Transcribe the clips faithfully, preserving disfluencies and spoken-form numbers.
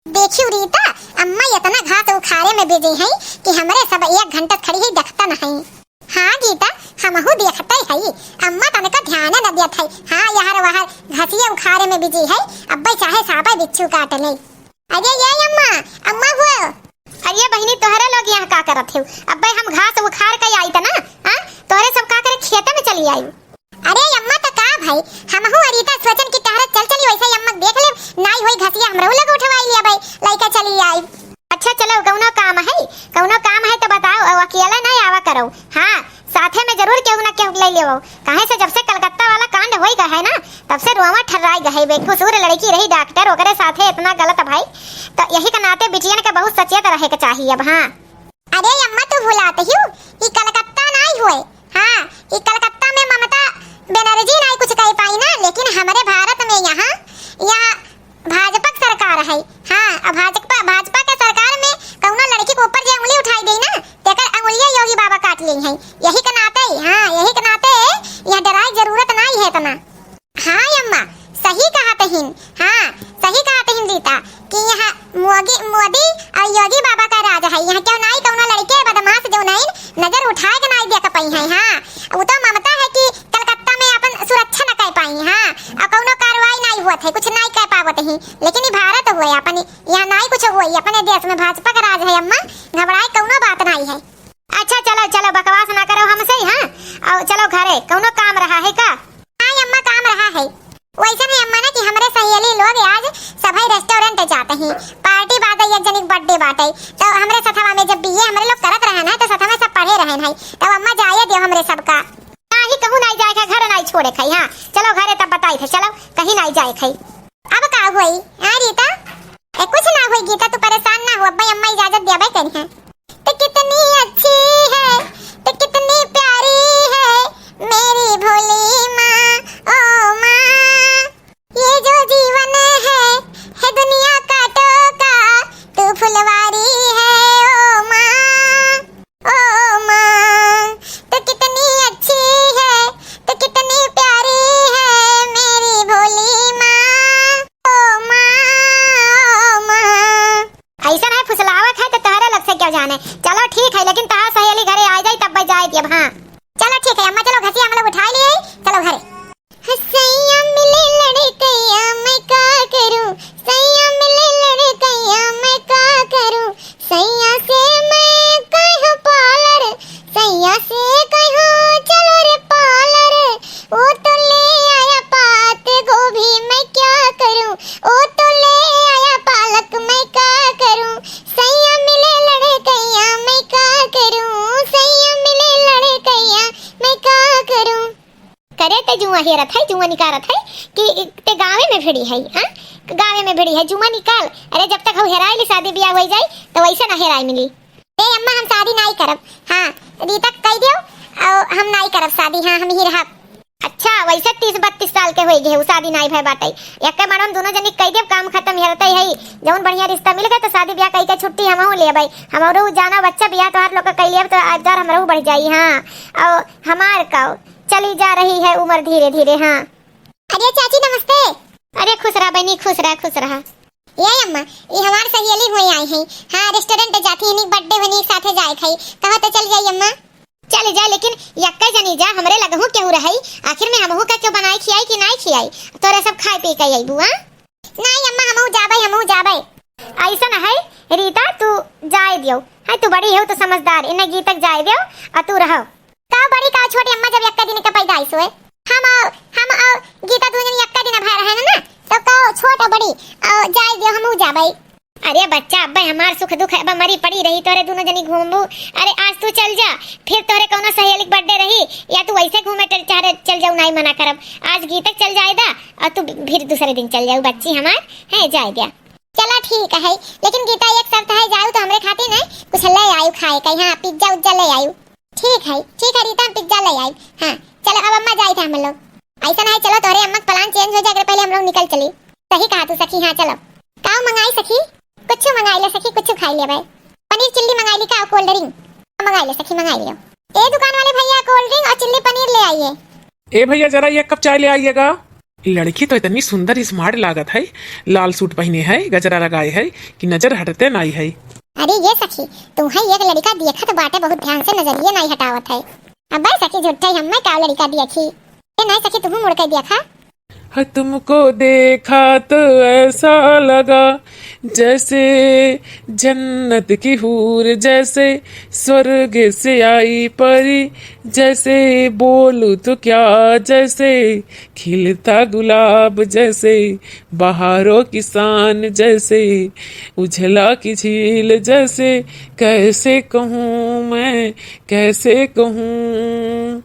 देखियो रीता, अम्मा इतना घास उखाड़े में busy हैं कि हमरे सब एक घंटा खड़ी ही देखता नहीं। हाँ गीता, हमहू देखते हई, अम्मा तनिका ध्यान न देत है। हाँ, यहर वहर घसिया उखाड़े में busy है, अब्बे चाहे सापे बिच्छू काट ले। अरे ये अम्मा, अम्मा हो। अरे बहिनी, तोहरे लोग यहाँ का करत हो? अब्बे हम घास उखाड़ के आई त ना, हाँ? तोहरे सब का करे खेते में चली आई। अरे अम्मा, त का भाई, हमहू अरीता सोचन कि टहरत चल चली, वैसे ही अम्मा देख ले, नाई होई घसिया हमरो लोग उठवाई लिया भाई, लइका चली आई। अच्छा चलो, कौनो काम है, कौनो काम है तो बताओ, अउ अकेला नहीं आवा करो। हाँ, साथे में जरूर केहू ना केहू ले लेवो। काहे से जब से कलकत्ता वाला कांड होई गए है ना, तब से रोवा ठर्राई गए। बेकसूर लड़की रही डॉक्टर, ओकरे साथे इतना गलत भाई, तो यही के नाते बिटियन के बहुत सचेत रहे के चाहिए अब। हाँ। अरे अम्मा, तू भुलात हियो, ई कलकत्ता नाई होए। हाँ, ई कलकत्ता में ममता बनर्जी नाई कुछ कह पाई ना, लेकिन हमरे भारत में यहाँ, यहाँ भाजपा के सरकार है। हाँ, अब भाजपा, भाजपा के सरकार में कौनो लड़की के ऊपर जे उंगली उठाई देई ना, तेकर अंगुलिया योगी बाबा काट लेई हैं। यही के नाते, हाँ, यही के नाते यहाँ डराए जरूरत नाई है इतना। हाँ अम्मा, सही कहत हिन। हाँ, सही कहत हिन रीता कि यहाँ मोगी, मोदी और योगी बाबा का राज है। यहाँ क्यों नाई कौनो लड़के बदमाश जो नाई नजर उठाए के नाई देख पाई है। हाँ, वो तो ममता है कि कलकत्ता में अपन सुरक्षा न कर पाई। हाँ, और कौनो कार्रवाई नाई हुआ थे, कुछ नाई कर पावत ही। लेकिन ये भारत हुए अपन, यहाँ नाई कुछ हुए, अपने देश में भाजपा का राज है अम्मा, घबराए कौनो बात नाई है। अच्छा चलो चलो, बकवास ना करो हमसे, हाँ, और चलो घरे, कौनो काम रहा है का? हाँ अम्मा, काम रहा है। वैसे नहीं अम्मा ना कि हमरे सहेली लोग आज सभई restaurant जाते हैं, party बाटे, एक जनी के birthday बाटे, तो हमरे सथवा में जब बीए हमरे लोग करत रहे ना, तो सथवा में सब पढ़े रहे हैं, तो अम्मा जाए दियो हमरे सबका। नाही कहूँ नाही जाए खाई, घर नाही छोड़े खाई। हाँ चलो घरे तब बताई थे, चलो कहीं नाही जाए खाई। अब का हुई? हाँ रीता, ए, कुछ ना हुई गीता, तू परेशान ना हो, अब्बा अम्मा इजाजत दिया भाई करी हैं। तो कितनी अच्छी है, तो कितनी प्यारी है मेरी भोली माँ, ओ माँ। ये जो जीवन है, है दुनिया का टोका, तू फुलवारी है, ओ माँ, ओ माँ। तो कितनी अच्छी है, तो कितनी प्यारी है मेरी भोली माँ, ओ माँ, ओ माँ। ऐसा नहीं फुसलावत है तो तोहरे लोग से क्या जाने। चलो ठीक है, लेकिन तोहार सहेली घरे आ जाई तब जाए दियब। हाँ चलो ठीक है अम्मा, चलो घसिया हम लोग उठाई लिए, चलो घरे। सैया मिले लड़कैया मैं का करूं, सैया मिले लड़कैया मैं का करूं, सैया से मैं कहूं पार्लर, सैया से कहूं चलो रे पार्लर, वो तो ले आया पात गोभी मैं क्या करूं, वो तो ले आया पालक मैं का करूं, सैया मिले लड़कैया मैं का करूं, सैया मिले लड़कैया मैं का करूं। करे ते जुआ हेरत है, जुआ निकारत है कि ते गाँवे में भिड़ी है, हाँ? गाँवे में भिड़ी है, जुआ निकाल। अरे जब तक हम हेराइली शादी ब्याह होई जाई तो वैसे ना हेराई मिली। ए अम्मा, हम शादी नाई करब। हाँ, रीता के कह दियो, और हम नाई करब शादी। हाँ, हम ही रहब। अच्छा, वैसे तीस बत्तीस साल के होई गए, उ शादी नाई भय बाटे। एक के मनवा में दोनों जनी कह दियो, काम खत्म, हेरते है। जौन बढ़िया रिश्ता मिल गए तो शादी ब्याह कह के छुट्टी हमहू लेबै। हमरो जाना बच्चा ब्याह तोहार लोग का कह लेब तो आबदार हमरो बढ़ जाई। हाँ, और हमार का चली जा रही है उम्र धीरे धीरे। हाँ। अरे चाची नमस्ते। अरे खुश रहा बहनी, खुश रहा, खुश रहा। ए अम्मा, ई हमार सहेली हुई आई है। हाँ, restaurant जाती है, birthday बनी, साथे जाए खाई। कहो तो चल जाई अम्मा। चल जा, लेकिन यक्के जनी जा, हमरे लगहू केहू रहई। आखिर में हमहू का क्यों बनाई खियाई कि नाई खियाई? तोरे सब खाए पी के अइबू, हाँ? नाई अम्मा, हमहू जाबै, हमहू जाबै। ऐसन है रीता, तू जाए दियो। है तू बड़ी हो तो समझदार, इन्हें गीतक जाए दियो और तू रहो। का बड़ी का छोटी अम्मा, जब यक्के दिन के पैदाइश हुए, हम और, हम और गीता दोनों जनी यक्के दिन भय रहे ना, तो का छोट और बड़ी, और जाए दियो, हमहू जाबै। अरे बच्चा, अब्बे हमार सुख दुख है, अब मरी पड़ी रही तोरे दोनों जनी घूमबू। अरे आज तू चल जा, फिर तोरे कौनो सहेली के birthday रही, या तू वैसे घूमे चल, चाहे चल जाऊ, नाई मना करब। आज गीतक चल जाए दा, और तू फिर दूसरे दिन चल जाऊ, बच्ची हमार है, जाए दिया। चला ठीक है, लेकिन गीता एक शर्त है, जाऊ तो हमरे खातिर ना कुछ ले आयु खाए के, हाँ, pizza उज्जा ले आयु। ठीक है, ठीक है रीता, हम pizza ले आई। हाँ, चलो अब अम्मा जाइत है हम लोग। ऐसा नहीं, चलो तोरे अम्मा का plan change हो जाए, अगर पहले हम लोग निकल चली। सही कहा तू सखी, हाँ चलो। का मंगाई सखी? कुछ मंगाई ले सखी, कुछ खाई ले भाई। पनीर चिल्ली मंगाई ली का, cold drink मंगाई ले सखी, मंगाई लियो। ए दुकान वाले भैया, cold drink और चिल्ली पनीर ले आइए। ए भैया, जरा ये कप चाय ले आइएगा। लड़की तो इतनी सुंदर smart लागत है, लाल suit पहिने है, गजरा लगाए है कि नजर हटते नाई है। अरे ये सखी, तुम्हें एक लड़का देखत बाटे बहुत ध्यान से, नजरिए नाई हटावत है। अबे सखी झूठे हमें का लड़का देखी। ए नाई सखी, तुहू मुड़ के देखा। हाँ, तुमको देखा तो ऐसा लगा जैसे जन्नत की हूर, जैसे स्वर्ग से आई परी, जैसे बोलूं तो क्या, जैसे खिलता गुलाब, जैसे बहारों की शान, जैसे उझला की झील, जैसे कैसे कहूँ मैं, कैसे कहूँ।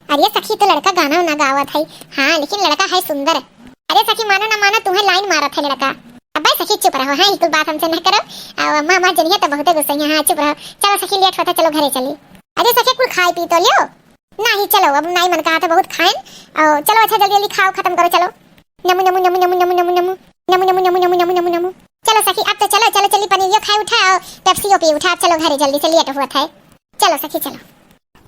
अरे सखी, तो लड़का गाना उना गावत है। हाँ, लेकिन लड़का है सुंदर। अरे सखी, मानो ना मानो, तुम्हें line मारत है लड़का। अबे सखी, चुप रहो, हाँ, ई कुल बात हमसे न करो। अउ अम्मा, अम्मा जनिया तो बहुते गुस्सा है। हाँ, चुप रहो। चलो सखी, late होता, चलो घरे चली। अरे सखी, कुल खाए पी तो लियो। नहीं, चलो, अब नाई मन कहा था बहुत खाएन। अउ चलो, अच्छा, जल्दी जल्दी खाओ, खत्म करो, चलो। नमु, नमु, नमु। चलो सखी, अब तो चलो, चलो, चली पनीरियो खाए उठा अउ Pepsi-ओ पी उठा, अब चलो घरे जल्दी से, late हुआ था। चलो सखी, चलो।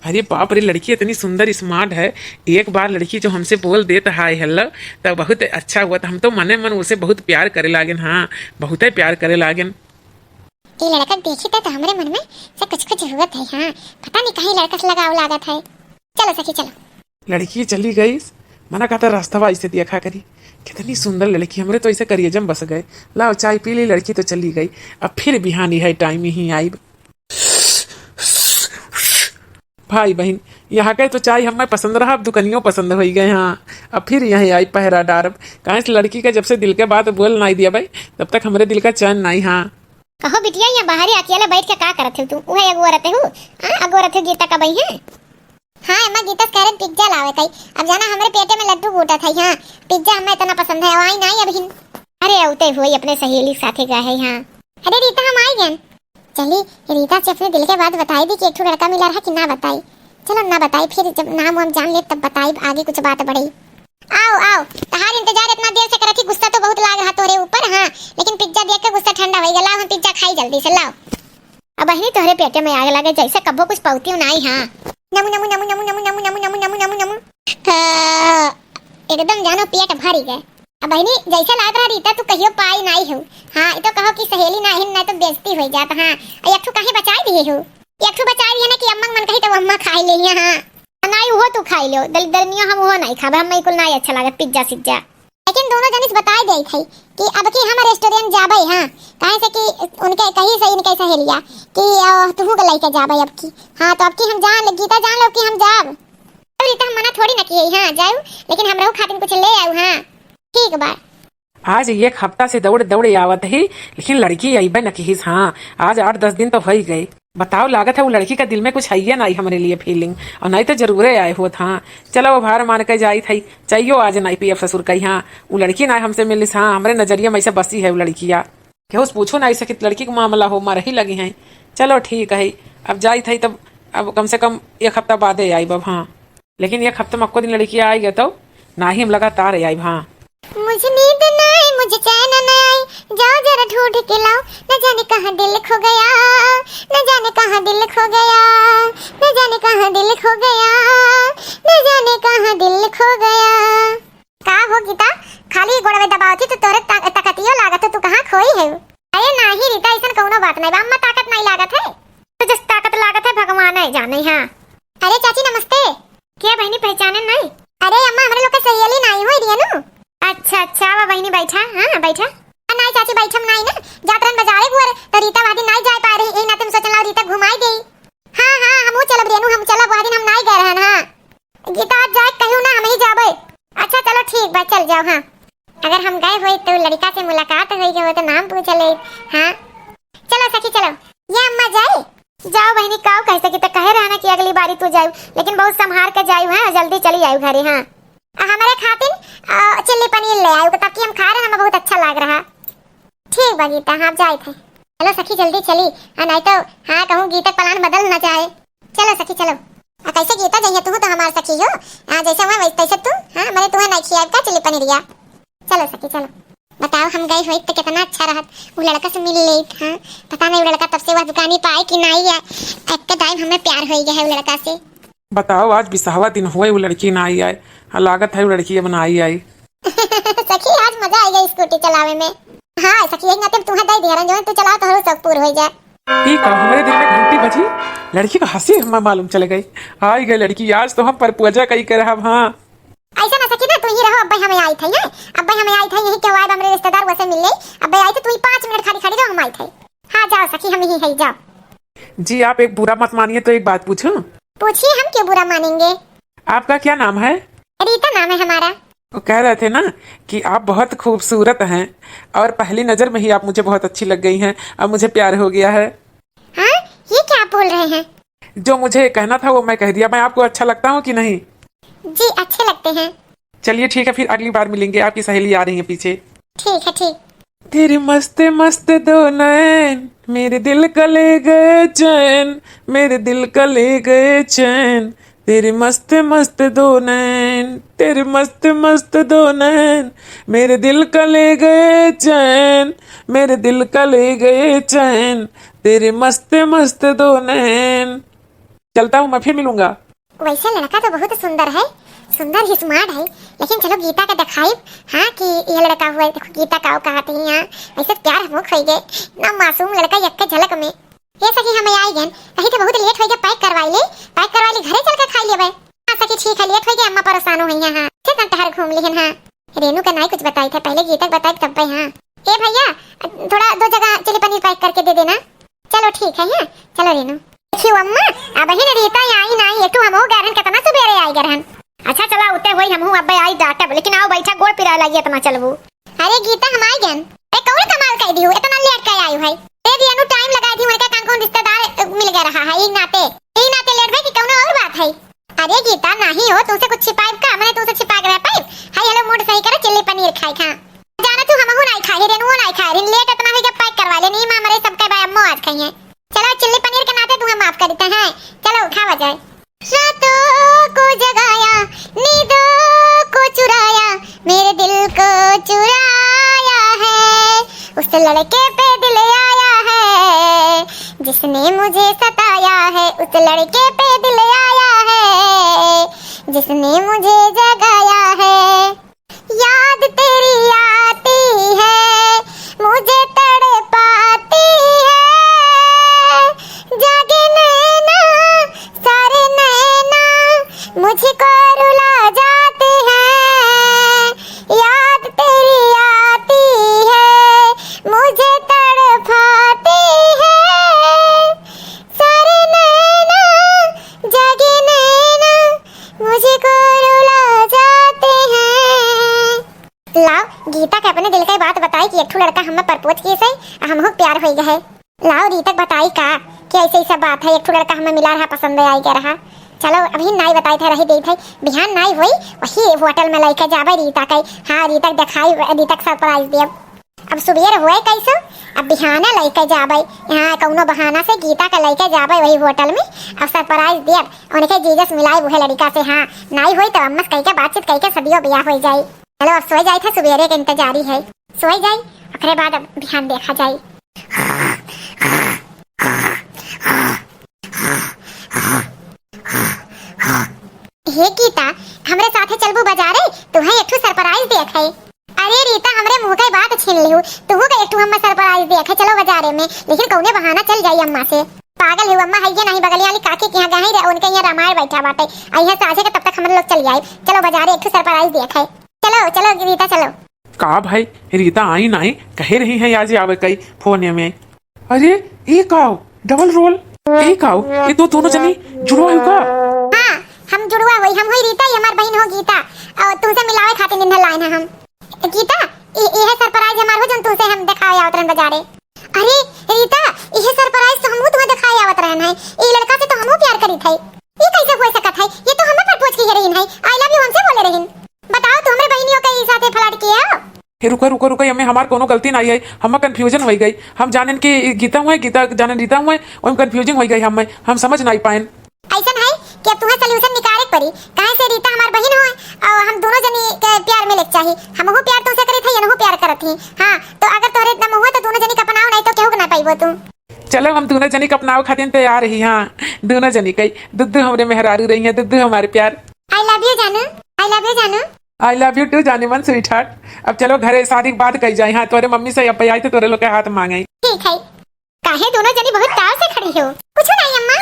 अरे बाप रे, लड़की इतनी सुंदर smart है। एक बार लड़की जो हमसे बोल देत हाय हेलो, तो बहुत अच्छा हुआ। तो हम तो मने मन उसे बहुत प्यार करे लागेन। हाँ, बहुते प्यार करे लागेन। ई लड़का देखी तो, तो हमरे मन में से कुछ कुछ हुआ है। हाँ, पता नहीं कहीं लड़का से लगाव लागत है। चलो सखी, चलो। लड़की चली गई, मना कहता रास्ता ऐसे देखा करी। कितनी सुंदर लड़की, हमरे तो ऐसे करिए जम बस गए। लाओ चाय पी ली, लड़की तो चली गई। अब फिर बिहानी है, time ही आइब। भाई बहिन, यहाँ के तो चाय हमें पसंद रहा, अब दुकनियो पसंद होइ गए। हाँ, अब फिर यहीं आई पहरा डारब। काहे से लड़की का जब से दिल के बात बोल नाई दिया भाई, तब तक हमरे दिल का चैन नाई। हाँ। कहो बिटिया, यहाँ बाहर ही अकेले बैठ के का करत हो तू? उहे अगुआ रहते हो, हाँ, अगुआ रहते हो गीता का बही है। हाँ अम्मा, गीता से कह रहे pizza लावे कई। अब जाना हमरे पेटे में लड्डू कूटत है। हाँ, pizza हमें इतना पसंद है, आई नाई अबहिन। अरे अउते हुई अपने सहेली के साथे गए है। हाँ, अरे रीता, हम आई गए। चली, रीता से अपने दिल के बात बताई दी कि एक ठो लड़का मिला रहा कि ना बताई। चलो ना बताई, फिर जब नाम वाम जान ले तब बताई, आगे कुछ बात बढ़ी। आओ, आओ, तहार इंतजार इतना देर से करत ही, गुस्सा तो बहुत लाग रहा तोरे ऊपर, हाँ, लेकिन pizza देख के गुस्सा ठंडा होइगा। लाओ, हम pizza खाई जल्दी से, लाओ। अब बहिनी तोहरे पेटे में आग लगे, जैसे कब्बो कुछ पौती नाई, हाँ। नमु, नमु, नमु। हाँ, एकदम जानो पेट भरी गए। अब बहिनी, जैसे लाग रहा रीता, तू कहियो पाई नाई हो। हाँ, ये तो कहो कि सहेली ना हिन, ना तो बेइज्जती हो जात। हाँ, और एक ठो काहे बचाई दिए हो? एक ठो बचाई दिए ना कि अम्मा मन कही तो अम्मा खाई ले हिया। हाँ, नाई उहो तू खाई लो, दलिद्रनिया हम उहो नाई खाबे, हम कुल नाई अच्छा लागत pizza सिज्जा। लेकिन दोनों जनिस बताई दे थे कि अब की हम restaurant जाबे, हाँ, काहे से कि उनके कही से इनके सहेलिया कि, अ, तुहू के लेके जाबे अब की। हाँ, तो अब की हम जान ले, गीता जान लो कि हम जाब। अरे तो हम मना थोड़ी ना किए, हाँ, जाऊ, लेकिन हमरहू खातिर कुछ ले आऊ, हाँ। ठीक बा। आज एक हफ्ता से दौड़ दौड़ आवत ही, लेकिन लड़की अइबे न किहिस। हाँ, आज आठ दस दिन तो होइ गए। बताओ, लागत है वो लड़की का दिल में कुछ है या नाई हमरे लिए feeling, और नाई तो जरूरे आए होत। हाँ, चलो, अब हार मान के जाई थई, चाहियो आज नाई पियब ससुर कई। हाँ, वो लड़की ना हमसे मिलिस। हाँ, हमरे नजरिया में ऐसे बसी है वो लड़किया। केहू से पूछो नाई सकित, लड़की के मामला हो, मरही लगी हैं। चलो ठीक है, अब जाई थई तब, अब कम से कम एक हफ्ता बादे आइब अब। हाँ, लेकिन एक हफ्ता में अक्को दिन लड़की आई गए तो ना ही हम लगातार आइब। हाँ। मुझे नींद न आए, मुझे चैन न आए, जाओ जरा ढूंढ के लाओ, न जाने कहाँ दिल खो गया, न जाने कहाँ दिल खो गया, न जाने कहाँ दिल खो गया, न जाने कहाँ दिल खो गया। का हो गीता, खाली गोड़वे दबावत ही तो तोरे ता-, ताकतियो लागत हो, तू कहाँ खोई है? अरे नाही रीता, ऐसन कौनो बात नहीं बा, अम्मा ताकत नहीं लागत है। तो जस ताकत लागत है, भगवान है जाने। हाँ। अरे चाची नमस्ते। क्या बहिनी, पहचाने नहीं? अरे अम्मा, हमरे लोग के सहेली नाई होई रेनू। अच्छा अच्छा, आवा बहिनी बैठा। हाँ बैठा। आ, नाई चाची, बैठम नाई ना, जात रहन बजारे गुअर, तो रीता वादी नाई जाए पाए रही, यही नाते हम सोचला रीता घुमाई देई। हाँ हाँ, हमहू चलब रेनू, हम चलब, वादिन हम नाई गए रहन। हाँ गीता, आज जाए कहू ना, हम ही जाबे। अच्छा चलो ठीक बा, चल जाओ। हाँ, अगर हम गए होई तो लड़का से मुलाकात होई गए हो तो नाम पूछ ले। हाँ चलो सखी चलो। ये अम्मा जाए। जाओ बहिनी, काऊ कह सकी, तो कहे रहना कि अगली बारी तू जायू, लेकिन बहुत संभार के जायू, हाँ, जल्दी चली आयू घरे। हाँ, आ हमरे खातिन, आ, चिल्ली पनीर ले आयू, ताकि हम खा रहे, हमें बहुत अच्छा लाग रहा। ठीक बा गीता, हाँ, जाए थे। चलो सखी, जल्दी चली, हाँ, नहीं तो, हाँ, कहूँ गीता plan बदल ना जाए। चलो सखी, चलो। आ कैसे गीता, जइहे तू तो हमार सखी हो, हाँ, जैसे मैं वैसे तैसे तू, हाँ, मैंने तुम्हें नहीं खिया का चिल्ली पनीरिया। चलो सखी, चलो। बताओ, हम गए होइत तो कितना अच्छा रहत, वो लड़का से मिल लेत। हाँ, पता नहीं वो लड़का तब से वह दुकानी पाए कि नहीं आए, एक के दाई हमें प्यार हो गया है वो लड़का से। बताओ, आज बिसहवा दिन हुए, वो लड़की नाई आए। हाँ, लागत है वो लड़की अब नाई आई। सखी, आज मजा आइगा स्कूटी चलावे में। हाँ सखी, यही नाते तुहैं दइ दिया रहन, जौन तू चलाओ तोहरो शौक पूर होइ जाए। ई का, हमरे दिल में घंटी बजी, लड़की का हँसी हमें मालूम चल गई। आइ गई लड़की, आज तो हम परपोजा कइ के रहब, हाँ। अइसे ना सखी ना, तू ही रहो, अब्बे हमें आइत है, हैं? अब्बे हमें आइत है, यही केहू आए बा हमरे रिश्तेदार, वसे मिल ले। अब्बे आइत है, तू ही पाँच मिनट खाली खड़ी रहो, हम आइत है। हाँ जाओ सखी, हम यही है, जाओ। जी, आप एक बुरा मत मानिए तो एक बात पूछूं? पूछिए, हम क्यों बुरा मानेंगे? आपका क्या नाम है? रीता नाम है हमारा। वो कह रहे थे ना कि आप बहुत खूबसूरत हैं और पहली नज़र में ही आप मुझे बहुत अच्छी लग गई हैं और मुझे प्यार हो गया है। हाँ, ये क्या आप बोल रहे हैं? जो मुझे कहना था वो मैं कह दिया। मैं आपको अच्छा लगता हूँ कि नहीं? जी, अच्छे लगते हैं। चलिए ठीक है, फिर अगली बार मिलेंगे, आपकी सहेली आ रही है पीछे। ठीक है, ठीक। तेरे मस्त मस्त दो नैन, मेरे दिल का ले गए चैन, मेरे दिल का ले गए चैन। तेरे मस्त मस्त दो नैन, तेरे मस्त मस्त दो नैन, मेरे दिल का ले गए चैन, मेरे दिल का ले गए चैन, तेरे मस्त मस्त दो नैन। चलता हूँ, मैं फिर मिलूंगा। वैसे लड़का तो बहुत सुंदर है, सुंदर ही smart है, लेकिन चलो गीता का देखाइब, हाँ, कि यह लड़का हुआ है, देखो गीता का औकात ही, हाँ, वैसे प्यार हमहू खोई गए, ना मासूम लड़का यक्के झलक में। ये सखी, हम आई गन, कही थे बहुत late होइ गए, pack करवाई ले, pack करवाई ले, घरे चल के खाई लेबे। हाँ सखी, ठीक है, late होइ गए, अम्मा परेशान होइ हैं, हाँ, से तन टहर घूम लिहन, हाँ। रेनू का नाई कुछ बताई था, पहले गीता के बताई तब पे, हाँ। ए भैया, थोड़ा दो जगह chilli paneer pack करके दे देना। चलो ठीक है, हाँ, चलो रेनू। देखियो अम्मा, अबहिन रीता आई नाई, एक ठो हमहू गए रहन, कितना सुबेरे आई गए रहन। अच्छा चला, उते होई, हमहू अब्बे आई डांटब, लेकिन आओ बैठा, गोड़ पिराए लागी, इतना चलबू। अरे गीता, हम आई गन। ए, कौन कमाल कह दियो, इतना late का आयु है? ए रेनू, time लगाई थी, उनके कौन कौन रिश्तेदार, अ, मिल गए रहा है, ई नाते, ई नाते late भाई कि कौनो और बात है? अरे गीता, नाही हो, तुमसे कुछ छिपाइब का? मने तुमसे छिपा के रह पाइब? हाय hello mood सही करो, chilli paneer खाए खा। जाना तू, हमहू नाही खाए, रेनुओ नाही खाए, रिन late इतना हो गया, pack करवा ले, नहीं माँ मरे सबके भाई अम्मो आज खाइए। चलो chilli paneer के नाते तुम्हें माफ कर देते हैं, चलो खावा जाए। रातों को जगाया, नींदों को चुराया, मेरे दिल को चुराया है, उस लड़के पे दिल आया है, जिसने मुझे सताया है, उस लड़के पे दिल आया है, जिसने मुझे जगाया है। याद तेरी आती है, मुझे तड़पाती है, जागे नैना, सारे नैना मुझको रुला जाते हैं। याद तेरी आती है, मुझे तड़पाती है, सारे नैना, जागे नैना मुझको रुला जाते हैं। लाओ, गीता के अपने दिल के बात बताई कि एक ठो लड़का हमें propose किए से, आ हमहू प्यार होई गए। लाओ, रीता के बताई का कि ऐसे ऐसा बात है, एक ठो लड़का हमें मिला रहा, पसंद आई गया रहा। चलो, अभी नाई बताई थे, रही दी थे, बिहान नाई होई, वही होटल में लेके जाबे रीता के। हाँ, रीता के दिखाई, रीता के surprise देब। अब सुबेर हुए कैसे, अब बिहाने लेके जाबे, यहाँ कौनो बहाना से गीता के लेके जाबे वही होटल में, अब surprise देब, उनके जीजस मिलाई उहे लड़का से। हाँ, नाई होई तो अम्मा से कह के बातचीत कह के सदियों बियाह हो जाई। चलो अब सोए जाई था, सुबेरे के इंतजारी है, सोए जाई, ओकरे बाद अब बिहान देखा जाई। हे गीता, हमरे साथे चलबू बाजारे, तुहे एक ठो surprise देखे। अरे रीता, हमरे मुँह के बात छीन लिहू, तुहू के एक ठो हम्मे surprise देखे, चलो बाजारे में, लेकिन कौने बहाना चल जाई अम्मा से। पागल है अम्मा, है ये नहीं बगलिया वाली काकी के यहाँ गई रहे, उनके यहाँ रामायण बैठा बाटे, आ यहाँ साझे के तब तक हम लोग चल जाए। चलो बाजारे एक ठो surprise देखे, चलो चलो रीता चलो। का भाई, रीता आई नाई, कहे रही है आज आवे कई फोन में। अरे, ई काव, double role। ई काव, ई तो दोनों जनी जुड़वा हो का? हाँ, हम जुड़वा होई, हम होई रीता, ई हमार बहिन हो गीता, और तुमसे मिलावे खातिर इन्हें लाइन है हम। गीता, ई, ई है surprise हमार हो, जोन तुमसे हम देखावे आवत रहन बाजारे। अरे रीता, ई है surprise तो हमहू तुम्हें देखावे आवत रहन है। ई लड़का से तो हमहू प्यार करी थे। ई कैसे हो सकत है? ये तो हमें propose की रहीन है, I love you हमसे बोले रहीन। बताओ, तू हमरे बहिनियों के साथे फ्लर्ट किए हो? हे रुका, रुका, रुका, एमे हमार कोनो गलती नाई है, हमें confusion होइ गई। हम जानेन कि गीता हुए, गीता जानेन रीता हुए, ओमे confusing होइ गई हमें, हम समझ नाई पाएन। ऐसन है कि अब तुम्हें solution निकाले के पड़ी, काहे से रीता हमार बहिन हो और हम दोनों जनी के प्यार मिले के चाही। हमहू प्यार तुमसे करी थे, इनहू प्यार करत ही। हाँ, तो अगर तोहरे दम हुआ तो दोनों जनी के अपनाओ, नहीं तो केहू के ना पाइबो तू। चलो, हम दोनों जनी के अपनाओ खातिर तैयार ही। हाँ, दोनों जनी कई दुद्दू हमरे मेहरारू रही है, दुद्दू हमारे प्यार। I love you जानू, I love you जानू। I love you too, जाने मन sweetheart। अब चलो घरे शादी के बाद कही जाए। हाँ, तोरे मम्मी से अब आई तो तोरे लोग के हाथ मांगे। ठीक है। काहे दोनों जनी बहुत ताव से खड़ी हो? कुछ नहीं अम्मा।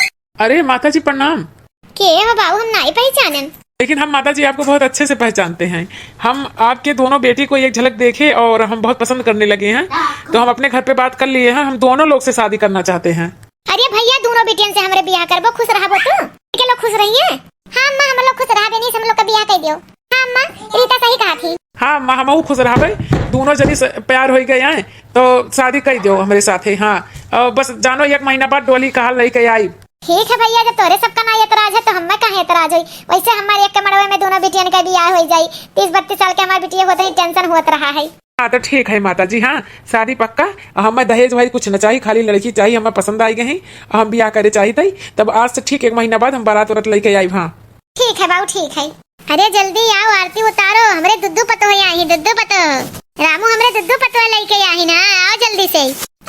अरे माता जी प्रणाम। के हो बाबू, हम नाई पहचानन। लेकिन हम माता जी आपको बहुत अच्छे से पहचानते हैं। हम आपके दोनों बेटी को एक झलक देखे और हम बहुत पसंद करने लगे हैं, तो हम अपने घर पे बात कर लिए हैं, हम दोनों लोग से शादी करना चाहते हैं। अरे भैया, दोनों बेटियन से हमरे बियाह करबो, खुश रहबो तू? के लोग खुश रहिए। हाँ अम्मा, हम लोग खुश रहबे, नहीं से हम लोग का बियाह कर दियो। हाँ अम्मा, रीता सही कहा थी। हाँ अम्मा, हमहू खुश रहबे, दोनों जनी से प्यार हो गए हैं तो शादी कर दियो हमरे साथे। हाँ, और बस जानो एक महीना बाद डोली का हाल लेके आई। ठीक है भैया, जब तोरे सबका ना एतराज है तो हमें काहे एतराज होई? वैसे हमारे एक के मड़वे में दोनों बिटियन का बियाह हो जाई। तीस बत्तीस साल के हमारे बिटिया होते ही tension होत रहा है। हाँ तो ठीक है माता जी, हाँ शादी पक्का। और हमें दहेज वहेज कुछ न चाहिए, खाली लड़की चाहिए, हमें पसंद आई गई, हम बियाह करे चाहिए। तब आज से ठीक एक महीना बाद हम बारात उरात लेके आई। हाँ ठीक है बाबू, ठीक है। अरे जल्दी आओ, आरती उतारो, हमरे दुद्दू पतोह आई, दुद्दू पतोह। रामू हमरे दुद्दू पतोह लेके आई ना, आओ जल्दी से।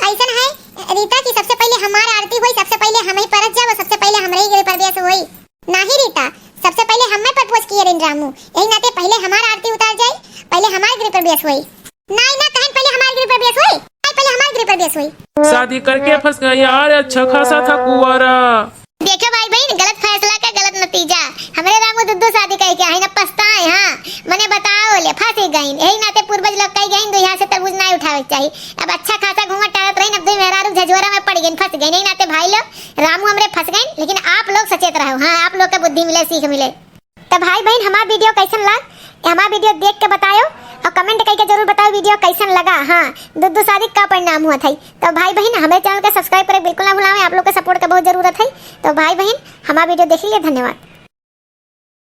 ऐसन है रीता की सबसे पहले हमार आरती हुई, सबसे पहले हम ही परस जाओ, सबसे पहले हमरे ही गृह प्रवेश हुई। नाही रीता, सबसे पहले हमें propose किए रहिन रामू, यही नाते पहले हमार आरती उतार जाई, पहले हमार गृह प्रवेश हुई। नाही ना, कहन पहले हमार गृह प्रवेश हुई, नाही पहले हमार गृह प्रवेश हुई। शादी करके फंस गया यार, अच्छा खासा था कुंवारा। देखो भाई बहन, गलत फैसला का गलत नतीजा। हमरे रामू दुद्दू शादी करके आई ना, पछताए। हाँ, मने बताओ ले, फंस ही गईन। यही नाते पूर्वज लोग कही गईन, दुइहा से तरबूज ना उठावे के चाहिए। अब अच्छा खासा घूंघट टारत रहीन, अब दुई मेहरारू झझोरा में पड़ गईन, फंस गईन। यही नाते भाई लोग, रामू हमरे फंस गईन, लेकिन आप लोग सचेत रहो। हाँ, आप लोग का बुद्धि मिले, सीख मिले। तो भाई बहन, हमार video कैसन लाग, हमार video देख के बतायो और comment करके जरूर बताओ video कैसन लगा। हाँ, दुद्दू शादी का परिणाम हुआ था। तो भाई बहन, हमारे channel का subscribe करे बिल्कुल ना भुलावें, आप लोग के support का बहुत जरूरत है। तो भाई बहन, हमार video देख लिए, धन्यवाद।